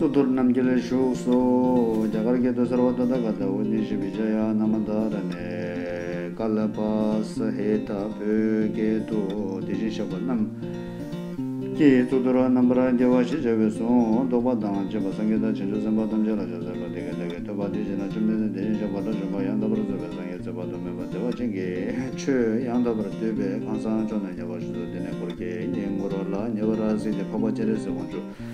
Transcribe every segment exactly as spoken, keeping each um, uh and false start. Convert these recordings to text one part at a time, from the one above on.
གཙུག་ཏོར་རྣམ་རྒྱལ་བཞུགས་སོ། རྒྱ་གར་སྐད་དུ། སརྦ་ཏ་ཐཱ་ག་ཏ་ཨུ་དི་ཤ་བི་ཇ་ཡ་ན་མ་དྷ་ར་ཎེ་ཀ་ལ་པ་ས་ཧི་ཏ། བོད་སྐད་དུ། དེ་བཞིན་གཤེགས་པ་རྣམས་ཀྱིས་གཙུག་ཏོར་རྣམ་པར་རྒྱལ་བ་ཞེས་བྱ་བའི་གཟུངས་རྟོགས་པ་དང་བཅས་པ་སངས་རྒྱས་དང་བྱང་ཆུབ་སེམས་དཔའ་ཐམས་ཅད་ལ་ཕྱག་འཚལ་ལོ། དེ་སྐད་བདག་གིས་ཐོས་པ་དེ་བཞིན་ནོ། བཅོམ་ལྡན་འདས་དེ་བཞིན་གཤེགས་པ་དང་བྱོན་པ་ཡང་དག་པར་རྫོགས་པའི་སངས་རྒྱས་ཚེ་དཔག་ཏུ་མེད་པ་བདེ་བ་ཅན་གྱི་ཆོས་ཡང་དག་པར་བསྡུས་པའི་ཁང་བཟང་ཕྱོགས་ན་ཉེ་བར་བཞུགས་སོ། དེ་ནས་འཁོར་གྱི་དཀྱིལ་འཁོར་ལ་ཉེ་བར་གཟིགས་ཏེ་འཕགས་པ་སྤྱན་རས་གཟིགས་དབང་ཕྱུག་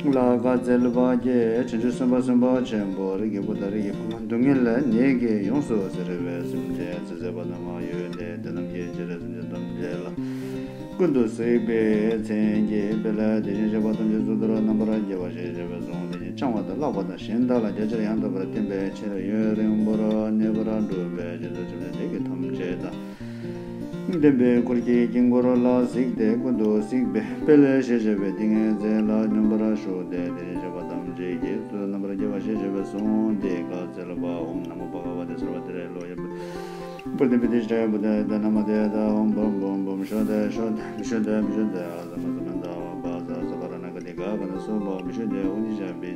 ལ་བཀའ་སྩལ་པ། ཀྱེ་བྱང་ཆུབ་སེམས་དཔའ་སེམས་དཔའ་ཆེན་པོ། རིགས་ཀྱི་བུ་དང་རིགས་ཀྱི་བུ་མོ། སྡུག་བསྔལ་ལས་ཉིད་ཀྱིས་ཡོངས་སུ་སེལ་བའི་སེམས་ཅན་ཚེ་ཟད་པ་རྣམས་མ་ཡོང་སྟེ། དེ་རྣམས་ཀྱི་སྤྱན་རས་གཟིགས་དབང་ཕྱུག་ཐམས་ཅད་ལ་ཀུན་ཏུ་གཟིགས་པའི་མཚན་གྱིས་དཔལ་ལ་དེ་བཞིན་གཤེགས་པ་ཐམས་ཅད་གཙུག་ཏོར་རྣམ་པར་རྒྱལ་བ་ཞེས་བྱ་བའི་གཟུངས་དེ་ཉིད་འཆང་བ་དང་བཀླག་པ་དང་གཞན་དག་ལ་རྒྱ་ཆེར་ཡང་དག་པར་བསྟན་པའི་ཕྱིར་ཡུན་རིང་པོར་གནས་པར་འགྲུབ་པའི་ཕྱིར་དུ། བཅོམ་ལྡན་འདས་ཀྱིས་ཐམས་ཅད་དང་ལྡན་པའི་འཁོར་གྱི་དཀྱིལ་འཁོར་ལ་གཟིགས་ཏེ་ཀུན་ཏུ་གཟིགས་པའི་དཔལ་ཞེས་བྱ་བའི་ཏིང་ངེ་འཛིན་ལ་སྙོམས་པར་ཞུགས་ཏེ། དེ་བཞིན་གཤེགས་པ་ཐམས་ཅད་ཀྱིས་གཙུག་ཏོར་རྣམ་པར་རྒྱལ་བ་ཞེས་བྱ་བའི་གཟུངས་འདི་བཀའ་སྩལ་པ། ཨོཾ་ན་མོ་བྷ་ག་ཝ་ཏེ་སརྦ་ཏྲི་ལོ་ཀྱ་པུ་ཏེ་བུདྡྷ་ཏེ་ཇ་ཡ་བུདྡྷ་ཏེ་ན་མ་ཏེ་ཏ། ཨོཾ་བུམ་བུམ་བུམ་ཤོ་ཏེ་ཤོ་ཏེ་བི་ཤུ་ཏེ་བི་ཤུ་ཏེ། ཨ་ས་མ་ས་མ་ཏ་བ་བྷ་ས་ས་བ་ར་ཎ་ཀ་ཏི་ག་ག་ན་སུ་བྷ་བི་ཤུ་ཏེ་ཨུ་ནི་ཤ་བི་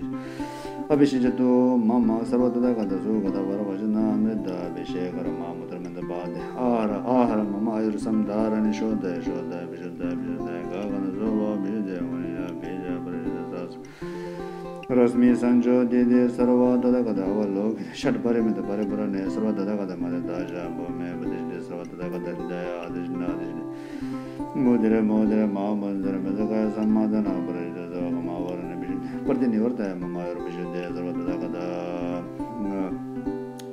ཨ་བི་ཤི་ཅ་ཏུ་མ་མ་སརྦ་ཏ་ཐཱ་ག་ཏ་སུ་ག་ཏ་བ་ར་བ་ཤ་ན་མི་ཏ་བི་ཤེ་ཀ་ར་མ་མུ་ཏྲ་མི་ཏ་བ་ཏེ། ཨ་ཧ་ར་ཨ་ཧ་ར་མ་མ་ཨ་ཡུར་སམ་དྷ་ར་ཎི་ཤོ་ཏེ་ཤོ་ཏེ་བི་ཤུ་ཏེ་བི་ཤུ་ཏེ་ག་ག་ན་སུ་བྷ་བི་ཤུ་ཏེ་ཨུ་ནི་ཤ་བི་ཤ་པ་རི་ཤ་ས་སུ། རཱསྨི་སཾ་ཇོ་ཏི་ཏེ་སརྦ་ཏ་ཐཱ་ག་ཏ་ཨ་བ་ལོ་ཀི་ཏེ། ཤྲཱི་པ་རི་མི་ཏ་པ་རི་པུ་ར་ཎེ་སརྦ་ཏ་ཐཱ་ག་ཏ་མ་ཏེ་ཏ་ཤ་བྷོ་མེ་བུ་ཏི་ཤ་ཏེ་སརྦ་ཏ་ཐཱ་ག་ཏ་ཧྲྀ་ཡ་ཨ་ཏི་ཤ་ན་ཨ་ཏི་ཤ་ཏེ། མུ་ཏི་རེ་མོ་ཏི་རེ་མ་ཧཱ་མུ་ཏི་རེ་མི་ཏ་ཀ་ཡ་ས་མ་ཏ་ན་པ་རི་ཏ་ས་བ་ག་མ་བ་ར་ཎེ་བི་ཤུ་ཏེ། པར་ཏི་ནི་བར་ཏ་ཡ་མ་མ་ཡུར་བི་ཤུ་ཏེ་སརྦ་ཏ་ཐཱ་ག་ཏ་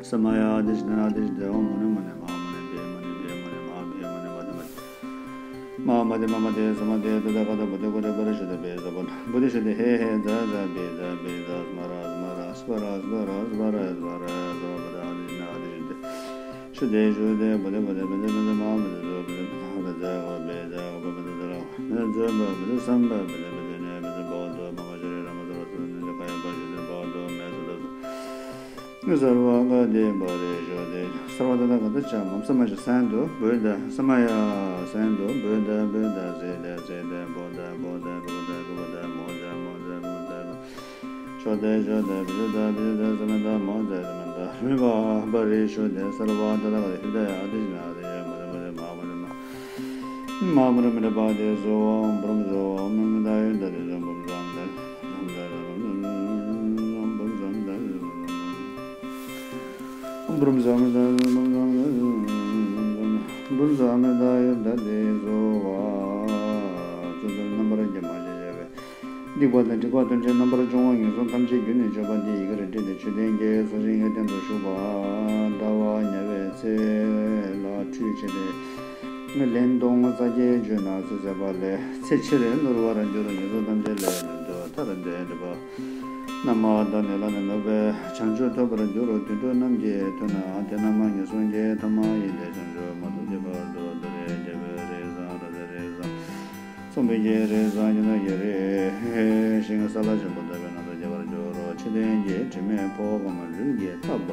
ས་མ་ཡ་ཨ་ཏི་ཤ་ན་ཨ་ཏི་ཤ་ཏེ། ཨོཾ་མུ་ནེ་མུ་ནེ་མ་ཧཱ་མུ་ནེ་བྷྱེ་མུ་ནེ་བྷྱེ་མུ་ནེ་མ་ཧཱ་བྷྱེ་མུ་ནེ་མ་ཏི་མ་ཏི། མ་མ་ཏི་མ་མ་ཏི་ས་མ་ཏི་ཏ་ཐཱ་ག་ཏ་བུ་ཏི་གུ་ཏི་པ་རི་ཤུ་ཏི་པི་ས་བུ་ཏི་ཤུ་ཏི་ཧེ་ཧེ་ཛ་ཛ་བི་ཛ་བི་ཛ་སྨ་ར་སྨ་ར་སྦ་ར་སྦ་ར་སྦ་ར་སྦ་ར་སྦ་ར་བ་ཏི་ཨ་ཏི་ཤ་ན་ཨ་ཏི་ཤ་ཏི། ཤུ་ཏི་ཤུ་ཏི་བུ་ཏི་བུ་ཏི་བི་ཏི་བི་ཏི་མ་བི་ཏི་སུ་བི་ཏི་བི་ཏི་ཧ་བི་ཛ་ཧ་བི་ཛ་ཧ་བི་ཏི་ཛ་ར་བ་མི་ཏི་ཛ་བ་བི་ཏི་སམ་བ་བི་ཏི་བི་ཏི་ནེ་བི་ཏི་བ་ཏོ་མ་མ་ཤ་རི་ར་མ་ས་ར་སུ་ནི་ཏི་ཀ་ཡ་པ་ཤུ་ཏི་བ་ཏོ་མེ་ས་ཏ་སུ། སརྦ་ག་ཏེ་པ་རི་ཤོ་ཏེ། སརྦ་ཏ་ཐཱ་ག་ཏ་ཅ་མ་ས་མ་ཤ་སན་དུ་བོ་ཏ་ས་མ་ཡ་སན་དུ་བོ་ཏ་བོ་ཏ་ཟེ་ཏ་ཟེ་ཏ་བོ་ཏ་བོ་ཏ་བོ་ཏ་བོ་ཏ་མོ་ཏ་མོ་ཏ་བོ་ཏ་ཤོ་ཏེ་ཤོ་ཏེ་བི་ཤུ་ཏ་བི་ཤུ་ཏ་ས་མ་ཏ་མོ་ཏ་ས་མ་ཏ་རི་བ་པ་རི་ཤོ་ཏེ། སརྦ་ཏ་ཐཱ་ག་ཏ་ཧྲྀ་ཡ་ཨ་ཏི་ཤ་ན་ཨ་ཏི་ཤ་མ་ཏ་མ་ཏ་མ་མ་ཏ་མ། མ་མ་ར་མི་ར་པ་ཏེ་སོ་ཨོཾ་བུམ་སོ་ཨོཾ་ནམ་ད་ཡུ་ད་ཏེ་སོ་བུམ་སོ་ཨོཾ་ད་ཏེ་སོ་བུམ་སོ་ཨོཾ་ད་ཏེ་སོ་བུམ་སོ་ཨོཾ་ད་ཏེ་སོ་བུམ་སོ་ཨོཾ་ད་ཏེ་སོ་བུམ་སོ་ཨོཾ་ད་ཏེ་སོ་བ། གཙུག་ཏོར་རྣམ་པར་རྒྱལ་མ་ཞེས་བྱ་བའི་སྡིག་པ་དང་སྒྲིབ་པ་ཐམས་ཅད་རྣམ་པར་སྦྱོང་བ་ངན་སོང་ཐམས་ཅད་རྒྱུ་ནས་སྐྱོབ་པ་འདི་ཡི་གེར་བྲིས་ཏེ་མཆོད་རྟེན་གྱི་ས་ཞིང་གི་སྟེང་དུ་བཞུགས་པ། ཟླ་བ་ཉ་པའི་ཚེས་ལ་ཁྲུས་བྱས་ཏེ། ལན་སྟོང་རྩ་བརྒྱད་བརྗོད་ན་ཚེ་ཟད་པ་ལས་ཚེ་ཕྱིར་ནུར་བར་འགྱུར། ངན་སོང་ཐམས་ཅད་ལས་ལན་དུ་ཐར་འདོད་པ་རྣམས་མ་དག་ནས་བླ་ན་མེད་པའི་བྱང་ཆུབ་ཐོབ་པར་འགྱུར་རོ། དུད་འགྲོ་རྣམས་ཀྱི་དོན་དེ་རྣམས་ངན་སོང་གི་ཐ་མ་ཡིན་ཏེ། བྱང་ཆུབ་མ་ཐོབ་ཀྱི་བར་དུ་མཐོ་རིས་རྒྱལ་པོའི་རིགས་སམ་རབ་ཏུ་རིགས་སམ་ཚངས་པའི་གི་རིགས་སམ་ཡུལ་ལྷ་གི་རིགས་ཤིང་སཱ་ལ་ཆེན་པོ་ལྟ་བུའི་ནང་དུ་སྐྱེ་བར་འགྱུར་རོ། འཆི་ལྟས་ཀྱི་དྲི་མས་ཕོ་བ་གང་མ་ལུས་ཀྱི་རྟག་པ་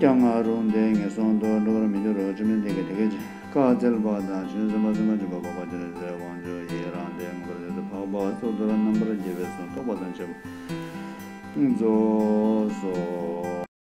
ཀྱང་རུང་སྟེ་ངན་སོང་དུ་འགྲོ་བར་མི་འགྱུར་རོ། བཅོམ་ལྡན་འདས་ཀྱིས་དེ་སྐད་ཅེས་བཀའ་སྩལ་པ་དང་། བྱང་ཆུབ་སེམས་དཔའ་སེམས་དཔའ་ཆེན་པོ་འཕགས་པ་སྤྱན་རས་གཟིགས་དབང་ཕྱུག་ཡི་རང་སྟེང་གར་ཐོད་དུ་འཕགས་པ་གཙུག་ཏོར་རྣམ་པར་རྒྱལ་བའི་གཟུངས་རྟོགས་པ་དང་བཅས་པ་རྫོགས་སོ།